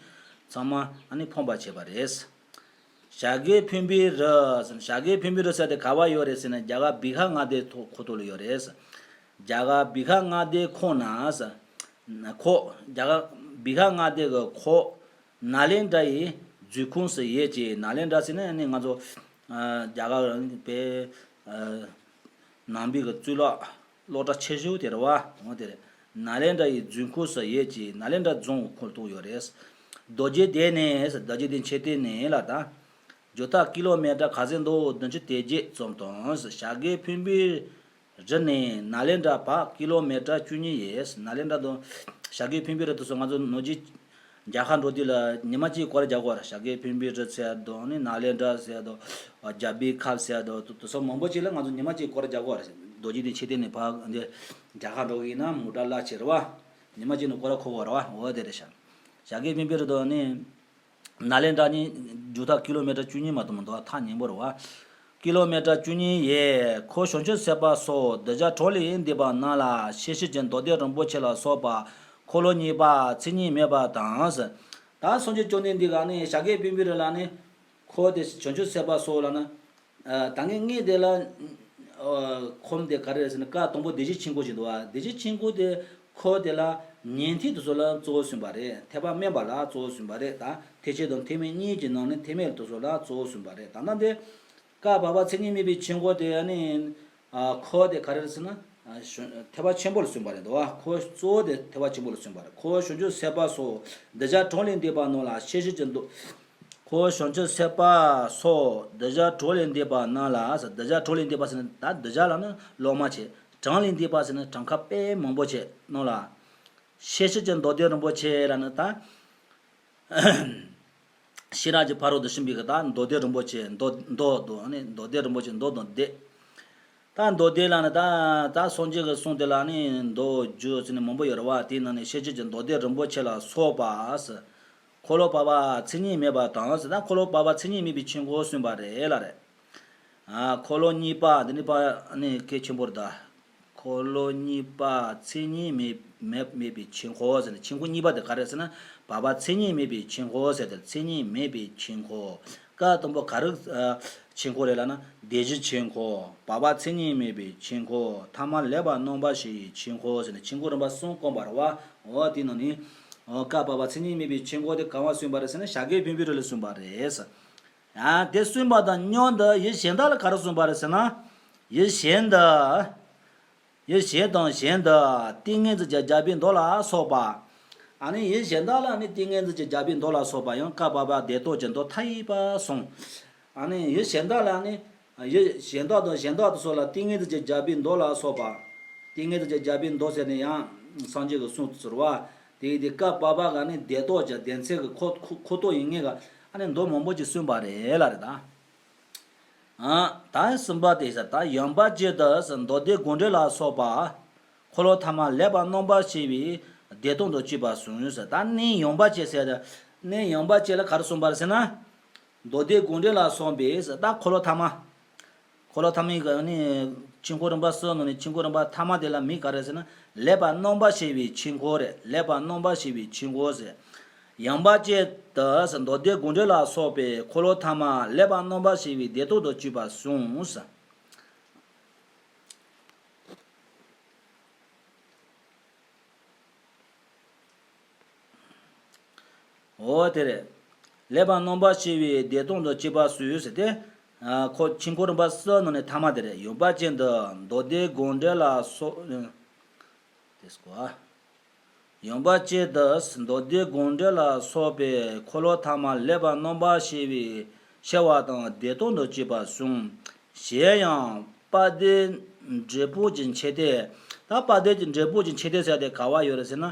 ཚང་མ་ཨ་ནི་ཕོངས་པར་བྱས་པ་རེད། བྱ་རྒོད་ཕུང་པོའི་རི་ཟེར་ན། བྱ་རྒོད་ཕུང་པོའི་རི་ཟེར་དེ་ག་བ་ཡོད་རེད་ཟེར་ན། རྒྱ་གར་བི་ཧར་མངའ་སྡེ་ཐོག་ཁོངས་གཏོགས་ལ་ཡོད་རེད། རྒྱ་གར་བི་ཧར་མངའ་སྡེ་ཁོངས་ན་ཟེར། ཁོངས། རྒྱ་གར་བི་ཧར་མངའ་སྡེ་གི་ཁོངས། ནཱ་ལེནྡྲ་ཡི་མཛོད་ཁུངས་སུ་ཡོད་ཅེས། ནཱ་ལེནྡྲ་ཟེར་ན་ནི་ང་ཚོ་ཨ་རྒྱ་གར་པའི་ཨ་ནང་པའི་གི་གཙུག་ལག་སློབ་གྲྭ་ཆེ་ཤོས་དེ་རེད་བ། འོ་དེ་རེད། ནཱ་ལེནྡྲ་ཡི་མཛོད་ཁུངས་སུ་ཡོད་ཅེས། ནཱ་ལེནྡྲ་རྫོང་ཁོངས་གཏོགས་ཡོད་རེད། རྡོ་རྗེ་གདན་ནས། རྡོ་རྗེ་གདན་མཆོད་རྟེན་ནས་ལ་ད། རྒྱུག་ཐག་ཀི་ལོ་མི་ཊར་ག་ཚོད་འདུག་བདུན་ཅུ་དོན་བརྒྱད་ཙམ་དང་། བྱ་རྒོད་ཕུང་པོའི་རི་ནས་ནཱ་ལེནྡྲ་བར་ཀི་ལོ་མི་ཊར་བཅུ་གཉིས་ཡོད། ནཱ་ལེནྡྲ་དང་བྱ་རྒོད་ཕུང་པོའི་རི་དེ་ཚོ་ང་ཚོ་ནོར་གྱི་རྒྱལ་ཁ་འགྲོ་དུས་ལ་ཉི་མ་གཅིག་སྐོར་རྒྱག་དགོས་རེད། བྱ་རྒོད་ཕུང་པོའི་རི་ཟེར་དང་ནི་ནཱ་ལེནྡྲ་ཟེར་དང་རྒྱལ་པོའི་ཁབ་ཟེར་དང་དེ་ཚོ་མང་པོ་ཅིག་ལ་ང་ཚོ་ཉི་མ་གཅིག་སྐོར་རྒྱག་དགོས་རེད། རྡོ་རྗེ་གདན་མཆོད་རྟེན་ནས་ཕར་འདི་རྒྱལ་ཁ་འགྲོ་གི་ཡིན་ན་མོ་ཊ་གླ་ཆེ་རེད་བ། ཉི་མ་གཅིག་ནས་སྐོར་ར་འཁོར་དགོས་རེད་བ། འོ་དེ་རེད་ཤག་བྱ་རྒོད་ཕུང་པོའི་རི་དང་ནི། ནཱ་ལེནྡྲ་གཉིས་རྒྱུག་ཐག་ཀི་ལོ་མི་ཊར་བཅུ་གཉིས་མ་གཏོགས་མི་འདུག་ཐག་ཉེ་པོ་རེད་བ། ཀི་ལོ་མི་ཊར་བཅུ་གཉིས་ཡས། འཁོར་བྱང་ཆུབ་སེམས་དཔའ་སོགས་གདུལ་བྱ་གྲངས་ལས་འདས་པ་རྣམས་ལ་ཤེར་ཕྱིན་གྱི་མདོ་སྡེ་རིན་པོ་ཆེ་ལ་སོགས་པ་འཁོར་ལོ་གཉིས་པ་མཚན་ཉིད་མེད་པ་དང་། ད་སངས་རྒྱས་བཅོམ་ལྡན་འདས་ཀྱིས་ནི་བྱ་རྒོད་ཕུང་པོའི་རི་ལ་ནི་འཁོར་དེ་བྱང་ཆུབ་སེམས་དཔའ་སོགས་ལ་ནི། ད་ངས་ངས་དེ་ལ་ཁོམ་དེ་ག་རེ་རེད་ཟེར་ན། སྐབས་དང་པོ་བདེ་གཤེགས་ཆོས་འཁོར་ཞིག་འདུག་བ། བདེ་གཤེགས་ཆོས་འཁོར་དེ་འཁོར་དེ་ལ་ཉན་ཐོས་དེ་ཚོ་ལ་གཙོ་བོ་གསུངས་པ་རེད། ཐེག་པ་དམན་པ་ལ་གཙོ་བོ་གསུངས་པ་རེད། ད་ཐེག་ཆེན་དང་ཐེག་དམན་གཉིས་ཀྱི་ནང་ནས་ཐེག་དམན་དེ་ཚོ་ལ་གཙོ་བོ་གསུངས་པ་རེད། ད་ལྟ་འདི་བཀའ་བར་པ་མཚན་ཉིད་མེད་པའི་ཆོས་འཁོར་དེ་ནི་འཁོར་དེ་ག་རེ་རེད་ཟེར་ན། ཐེག་པ་ཆེན་པོ་ལ་གསུངས་པ་རེད་འདུག་བ། འཁོར་གཙོ་བོ་དེ་ཐེག་པ་ཆེན་པོ་ལ་གསུངས་པ་རེད། འཁོར་བྱང་ཆུབ་སེམས་དཔའ་སོགས་གདུལ་བྱ་གྲངས་ལས་འདས་པ་རྣམས་ལ་ཤེར་ཕྱིན་གྱི་མདོ། འཁོར་བྱང་ཆུབ་སེམས་དཔའ་སོགས་གདུལ་བྱ་གྲངས་ལས་འདས་པ་རྣམས་ལ། གདུལ་བྱ་གྲངས་ལས་འདས་པ་ཟེར་ན་ད་གདུལ་བྱ་ལ་ནི་སློབ་མ་བྱས། གྲངས་ལས་འདས་པ་ཟེར་ན་གྲངས་ཀ་དཔེ་མང་པོ་བྱས་རྣམས་ལ། ཤེར་ཕྱིན་གྱི་མདོ་སྡེ་རིན་པོ་ཆེ་ལ་ནི་ད། ཤེས་རབ་ཀྱི་ཕ་རོལ་ཏུ་ཕྱིན་པའི་གི་ད་མདོ་སྡེ་རིན་པོ་ཆེ། མདོ་མདོ་དང་ནི་མདོ་སྡེ་རིན་པོ་ཆེ། མདོ་དང་སྡེ། ད་མདོ་སྡེ་ལ་ནི་ད་ད་སངས་རྒྱས་ཀྱི་གསུང་དེ་ལ་ནི་མདོ་རྒྱུད་ཟེར་ནས་མང་པོ་ཡོད་རེད་བ། དེའི་ནང་ནས་ཤེར་ཕྱིན་གྱི་མདོ་སྡེ་རིན་པོ་ཆེ་ལ་སོགས་པ། འཁོར་ལོ་བར་པ་མཚན་ཉིད་མེད་པ་དང་ཟེར། ད་འཁོར་ལོ་བར་པ་མཚན་ཉིད་མེད་པའི་ཆོས་འཁོར་གསུངས་པ་རེད་ལ་རེད། ཨ། འཁོར་ལོ་གཉིས་པ་འདི་ནི་པ་ནི་གལ་ཆེན་པོ་རེད་ད། འཁོར་ལོ་གཉིས་པ་མཚན་ཉིད་མེད་མེད་མེད་པའི་ཆོས་འཁོར་ཟེར་ནས། ཆོས་འཁོར་གཉིས་པ་དེ་ག་རེ་ཟེར་ན། བར་པ་མཚན་ཉིད་མེད་པའི་ཆོས་འཁོར་ཟེར་ཏེ། མཚན་ཉིད་མེད་པའི་ཆོས་འཁོར། སྐབས་དང་པོ་ག་རེ་ཨ་ཆོས་འཁོར་རེད་ལབ་ན། བདེན་བཞིའི་ཆོས་འཁོར། བར་པ་མཚན་ཉིད་མེད་པའི་ཆོས་འཁོར། ཐ་མ་ལེགས་པར་རྣམ་པར་ཤེས་པའི་ཆོས་འཁོར་ཟེར་ནས་ཆོས་འཁོར་རིམ་པ་གསུམ་བསྐོར་བ་རེད་བ། འོ་དེའི་ནང་ནས་འོ་སྐབས་བར་པ་མཚན་ཉིད་མེད་པའི་ཆོས་འཁོར་དེ་གང་བ་གསུངས་པ་རེད་ཟེར་ན། བྱ་རྒོད་ཕུང་པོའི་རི་ལ་གསུངས་པ་རེད། ཡང་དེ་གསུངས་པ་དང་མཉམ་དུ་ཡུལ་གཞན་དག་ལ་ག་རེ་གསུངས་པ་རེད་ཟེར་ན། ཡུལ་གཞན་དུ། ཡུལ་གཞན་དང་གཞན་དུ་ཏིང་ངེ་འཛིན་གྱི་རྒྱལ་པོའི་མདོ་ལ་སོགས་པ། ཨ་ནི་ཡུལ་གཞན་དག་ལ་ནི་ཏིང་ངེ་འཛིན་གྱི་རྒྱལ་པོའི་མདོ་ལ་སོགས་པ་ཡང་བཀའ་བར་པ་སྡེ་སྟོབས་ཀྱི་མདོ་མཐའ་ཡས་པ་གསུངས། ཨ་ནི་ཡུལ་གཞན་དག་ལ་ནི། ཡུལ་གཞན་དག་དང་གཞན་དག་ཏུ་སོགས་ལ་ཏིང་ངེ་འཛིན་གྱི་རྒྱལ་པོའི་མདོ་ལ་སོགས་པ། ཏིང་ངེ་འཛིན་གྱི་རྒྱལ་པོའི་མདོ་ཟེར་ནས་ཡང་སངས་རྒྱས་ཀྱི་གསུང་དུ་ཟེར་བ། དེ་དེ་སྐབས་བབ་པ་ག་ནི་སྡེ་ཐོག་ཅིག་སྡེ་ཚན་གྱི་ཁོ་ཁོ་ཁོ་ཐོག་ཡིན་ངེས་ག་ཨ་ནི་མདོ་མང་པོ་ཅིག་གསུངས་པ་རེད་ལ་རེད་ད། ཨ། ད་གསུམ་པ་དེ་ས་ད་ཡངས་པ་ཅན་དུ་མདོ་སྡེ་དགོངས་འགྲེལ་ལ་སོགས་པ། འཁོར་ལོ་ཐ་མ་ལེགས་པར་རྣམ་པར་ཕྱེ་བའི་སྡེ་སྟོང་དུ་སྤྱོད་པ་གསུངས་ས། ད་གནས་ཡངས་པ་ཅན་ཟེར་ད། གནས་ཡངས་པ་ཅན་ལ་ག་རེ་གསུངས་པ་རེད་ཟེར་ན། མདོ་སྡེ་དགོངས་འགྲེལ་ལ་སོགས་པའི་ས་ད་འཁོར་ལོ་ཐ་མ། འཁོར་ལོ་ཐ་མའི་ག་ནི་ཆོས་འཁོར་རིམ་པ་གསུམ་ནང་ནས་ཆོས་འཁོར་རིམ་པ་ཐ་མ་དེ་ལ་མིང་ག་རེ་ཟེར་ན། ལེགས་པར་རྣམ་པར་ཕྱེ་བའི་ཆོས་འཁོར་རེད། ལེགས་པར་རྣམ་པར་ཕྱེ་བའི་ཆོས་འཁོར་ཟེར། ཡངས་པ་ཅན་དུ་མདོ་སྡེ་དགོངས་འགྲེལ་ལ་སོགས་པའི་འཁོར་ལོ་ཐ་མ་ལེགས་པར་རྣམ་པར་ཕྱེ་བའི་སྡེ་སྟོང་དུ་སྤྱོད་པ་གསུངས། འོ་དེ་རེད། ལེགས་པར་རྣམ་པར་ཕྱེ་བའི་སྡེ་སྟོང་དུ་སྤྱོད་པ་སུ་ཡོད་ཟེར་ཏེ། ཁོ་ཆོས་འཁོར་རིམ་པ་གསུམ་ནང་ནས་ཐ་མ་དེ་རེད། ཡངས་པ་ཅན་དུ་མདོ་སྡེ་དགོངས་འགྲེལ་ལ་སོགས། དེ་སྐོ། ཡངས་པ་ཅན་དུ་མདོ་སྡེ་དགོངས་འགྲེལ་ལ་སོགས་པའི་འཁོར་ལོ་ཐ་མ་ལེགས་པར་རྣམ་པར་ཕྱེ་བའི་ཕྱེ་བ་དང་སྡེ་སྟོང་དུ་སྤྱོད་པ་གསུངས། གཞན་ཡང་དཔལ་ལྡན་འབྲས་སྤུངས་ཀྱི་མཆོད་རྟེན། ད་དཔལ་ལྡན་གྱི་འབྲས་སྤུངས་ཀྱི་མཆོད་རྟེན་ཟེར་དེ་ག་བ་ཡོད་རེད་ཟེར་ན།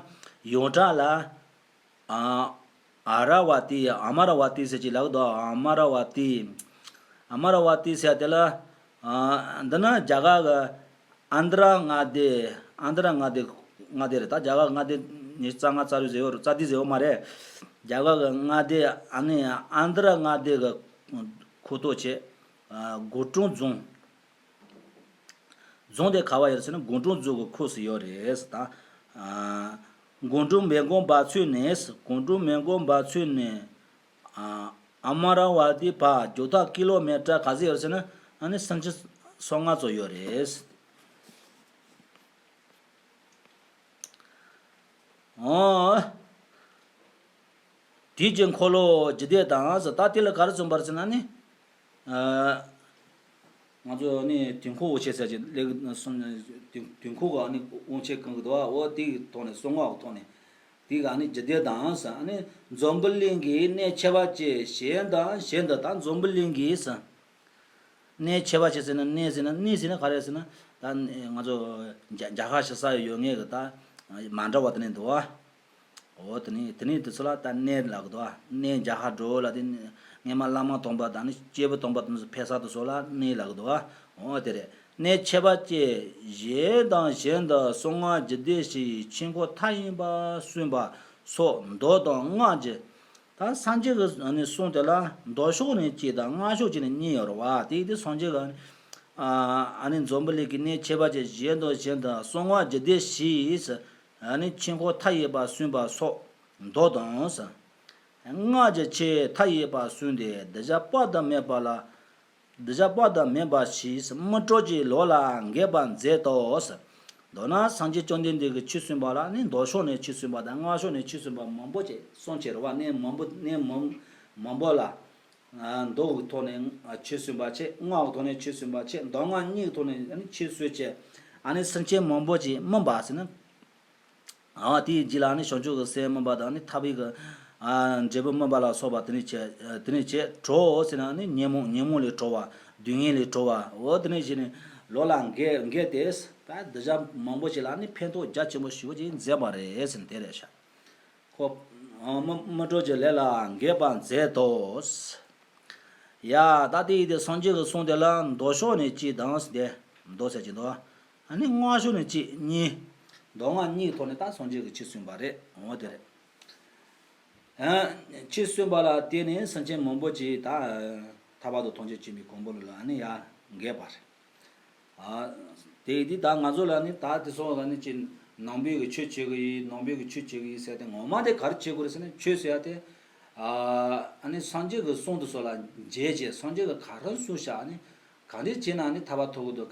ཡོངས་གྲགས་ལ། ཨ་ཨ་ར་བ་ཏི་ཨ་མ་ར་བ་ཏི་ཟེར་གྱི་ལབ་འདུག་ཨ་མ་ར་བ་ཏི། ཨ་མ་ར་བ་ཏི་ཟེར་དེ་ལ། ཨ་འདི་ན་རྒྱ་གར་གྱི་ཨན་དྲ་མངའ་སྡེ། ཨན་དྲ་མངའ་སྡེ། མངའ་སྡེ་རེད། ད་རྒྱ་གར་མངའ་སྡེ་ཉི་ཤུ་རྩ་ལྔ་རྩ་དྲུག་ཟེར་ཡོད་རེད། རྩ་བདུན་ཟེར་ཡོད་མ་རེད། རྒྱ་གར་གྱི་མངའ་སྡེ་ཨ་ནི་ཨན་དྲ་མངའ་སྡེ་གི་ཁོངས་གཏོགས་བྱས། ཨ་སྒོ་ཀྲུང་རྫོང་། རྫོང་དེ་ག་བ་ཡོད་ཟེར་ན་སྒོ་ཀྲུང་རྫོང་གི་ཁོངས་སུ་ཡོད་རེད་ད། ཨ་སྒོ་ཀྲུང་མི་དགོན་བར་ཚུད་ནས། སྒོ་ཀྲུང་མི་དགོན་བར་ཚུད་ནས། ཨ་ཨ་མ་ར་བ་ཏི་བར་རྒྱུག་ཐག་ཀི་ལོ་མི་ཊར་ག་ཚོད་ཡོད་ཟེར་ན། ཨ་ནི་སུམ་ཅུ་སོ་ལྔ་ཙམ་ཡོད་རེད། ཨོ། དུས་ཀྱི་འཁོར་ལོ་རྒྱུད་སྡེ་དང་ཟེར། ད་དེ་ལ་ག་རེ་གསུངས་པ་རེད་ཟེར་ན་ནི། ཨ་ང་ཚོ་ནི་དུས་འཁོར་འོ་ཆེ་ཟེར་གྱི་ལེགས་གསུངས། དུས་དུས་འཁོར་ག་ནི་དབང་ཆེ་གང་གི་འདུག་འོ་དེ་གི་ཐོག་ནས་གསང་སྔགས་ཀྱི་ཐོག་ནས། དེ་ག་ནི་རྒྱུད་སྡེ་དང་ཟེར། ཨ་ནི་འཛམ་བུ་གླིང་གི་གནས་ཁྱད་པར་ཅན་གཞན་དང་གཞན་དུ། ད་འཛམ་བུ་གླིང་གི་ཟེར། གནས་ཁྱད་པར་ཅན་ཟེར་ན། གནས་ཟེར་ན། གནས་ཟེར་ན་ག་རེ་ཟེར་ན། ད་ང་ཚོ་རྒྱ་རྒྱལ་ཁབ་ཆེ་ས་ཡོད་ངེས་ཀྱི་ད་མ་འདྲ་བ་དེ་ནས་འདུག་བ། འོ་དེ་ནས་དེ་ནས་དེ་ཚོ་ལ་ད་གནས་ལབ་ཀྱི་འདུག་བ། གནས་རྒྱལ་ཁབ་འགྲོ་ལ་དེ་སྔས་མ་བླ་མ་དམ་པ་དང་ནི་སྐྱེས་བུ་དམ་པ་དེ་ཚོ་ཕེབས་ས་དེ་ཚོ་ལ་གནས་ལབ་ཀྱི་འདུག་བ། འོ་དེ་རེད། གནས་ཁྱད་པར་ཅན་གཞན་དང་གཞན་དུ་གསང་སྔགས་རྒྱུད་སྡེ་ཞེས་ཆོས་འཁོར་མཐའ་ཡས་པ་གསུངས་པ་སོགས་མདོ་དང་སྔགས་ཀྱི། ད་སངས་རྒྱས་ཀྱི་ཨ་ནི་གསུང་དེ་ལ་མདོ་ཕྱོགས་ནས་གཅིག་དང་སྔགས་ཕྱོགས་གཅིག་ནས་གཉིས་ཡོད་རེད་བ། དེ་དེ་སངས་རྒྱས་ཀྱི་ཨ་ནི་འཛམ་བུ་གླིང་གི་གནས་ཁྱད་པར་ཅན་གཞན་དང་གཞན་དུ་གསང་སྔགས་རྒྱུད་སྡེ་ཞེས་ཨ་ནི་ཆོས་འཁོར་མཐའ་ཡས་པ་གསུངས་པ་སོགས་མདོ་དང་ཟེར། སྔགས་ཀྱི་ཆོས་མཐའ་ཡས་པ་གསུངས་ཏེ་གདུལ་བྱ་དཔག་ཏུ་མེད་པ་ལ། གདུལ་བྱ་དཔག་ཏུ་མེད་པ་ཞིག་དམིགས་གྲོལ་གྱི་ལོ་ལ་འགེབས་པར་མཛད་དོ་ཟེར། མདོར་ན་སངས་རྒྱས་བཅོམ་ལྡན་འདས་ཀྱིས་ཆོས་གསུངས་པ་ལ་ནི་མདོ་ཕྱོགས་ནས་ཆོས་གསུངས་པ་དང་སྔགས་ཕྱོགས་ནས་ཆོས་གསུངས་པ་མང་པོ་ཅིག་གསུངས་བྱས་རེད་བ། གནས་མང་པོ་གནས་མང་མང་པོ་ལ་མདོ་གི་ཐོག་ནས་ཆོས་གསུངས་པ་བྱས། སྔགས་ཀྱི་ཐོག་ནས་ཆོས་གསུངས་པ་བྱས། མདོ་སྔགས་གཉིས་ཀྱི་ཐོག་ནས་ནི་ཆོས་གསུངས་བྱས། ཨ་ནི་སེམས་ཅན་མང་པོ་ཅིག་སྨིན་པ་ཟེར་ན། ཨ་དེའི་རྗེས་ལ་ནི་བྱང་ཆུབ་ཀྱི་སེམས་སྨིན་པ་དང་ནི་ཐར་པའི་གི་ཨ་འབྲས་བུ་སྨིན་པ་ལ་སོགས་པ་དེ་ནས་བྱས། དེ་ནས་བྱས་གྲོལ་ཟེར་ན་ནི་ཉོན་མོངས་ཉོན་མོངས་ལས་གྲོལ་བ། སྡུག་བསྔལ་ལས་གྲོལ་བ། འོ་དེ་ནས་བྱས་ནས་ལོ་ལ་འགེབས་འགེབས་ཏེ་ད་གདུལ་བྱ་མང་པོ་ཞིག་ལ་ནི་ཕན་ཐོགས་རྒྱ་ཆེན་པོ་ཞེ་པོ་ཅིག་མཛད་པ་རེད་ཟེར་ནས་དེ་རེད་ཤག་ཁོ་ཨ་དམིགས་དམིགས་གྲོལ་གྱི་ལས་ལ་འགེབས་པར་མཛད་དོ། ཡ་ད་དེ་ཡིན་དུས་སངས་རྒྱས་ཀྱི་གསུང་དེ་ལ་མདོ་ཕྱོགས་ནས་གཅིག་དང་ཟེར་ཏེ་མདོ་ཟེར་གྱི་འདུག་ཨ་ནི་སྔགས་ཕྱོགས་ནས་གཅིག་གཉིས། མདོ་སྔགས་གཉིས་ཐོག་ནས་ད་སངས་རྒྱས་ཀྱིས་ཆོས་གསུངས་པ་རེད། འོ་དེ་རེད། ཨ་ཆོས་གསུངས་པ་ལ་བརྟེན་ནས་སེམས་ཅན་མང་པོ་ཅིག་ད་ཐར་པ་དང་ཐམས་ཅད་མཁྱེན་པའི་གོ་འཕང་ལ་ཨ་ནི་ཡར་འགེབས་པ་རེད། ཨ་དེ་དེ་ད་ང་ཚོ་ལ་ནི་ད་དེ་སོང་ལ་ནི་ཅི་ནང་པའི་གི་ཆོས་བྱེད་གི་ཡིན། ནང་པའི་གི་ཆོས་བྱེད་གི་ཡིན་ཟེར་ཏེ་ངོ་མ་དེ་ག་རེ་བྱེད་དགོས་རེད་ཟེར་ན། ཆོས་ཟེར་ཡ་དེ་ཨ་ཨ་ནི་སངས་རྒྱས་ཀྱི་གསུང་དེ་ཚོ་ལ་མཇལ་བྱས། སངས་རྒྱས་ཀྱིས་ག་རེ་གསུངས་ཤག་ཨ་ནི་ག་འདྲས་བྱས་ན་ཨ་ནི་ཐར་པ་ཐོབ་གི་འདུག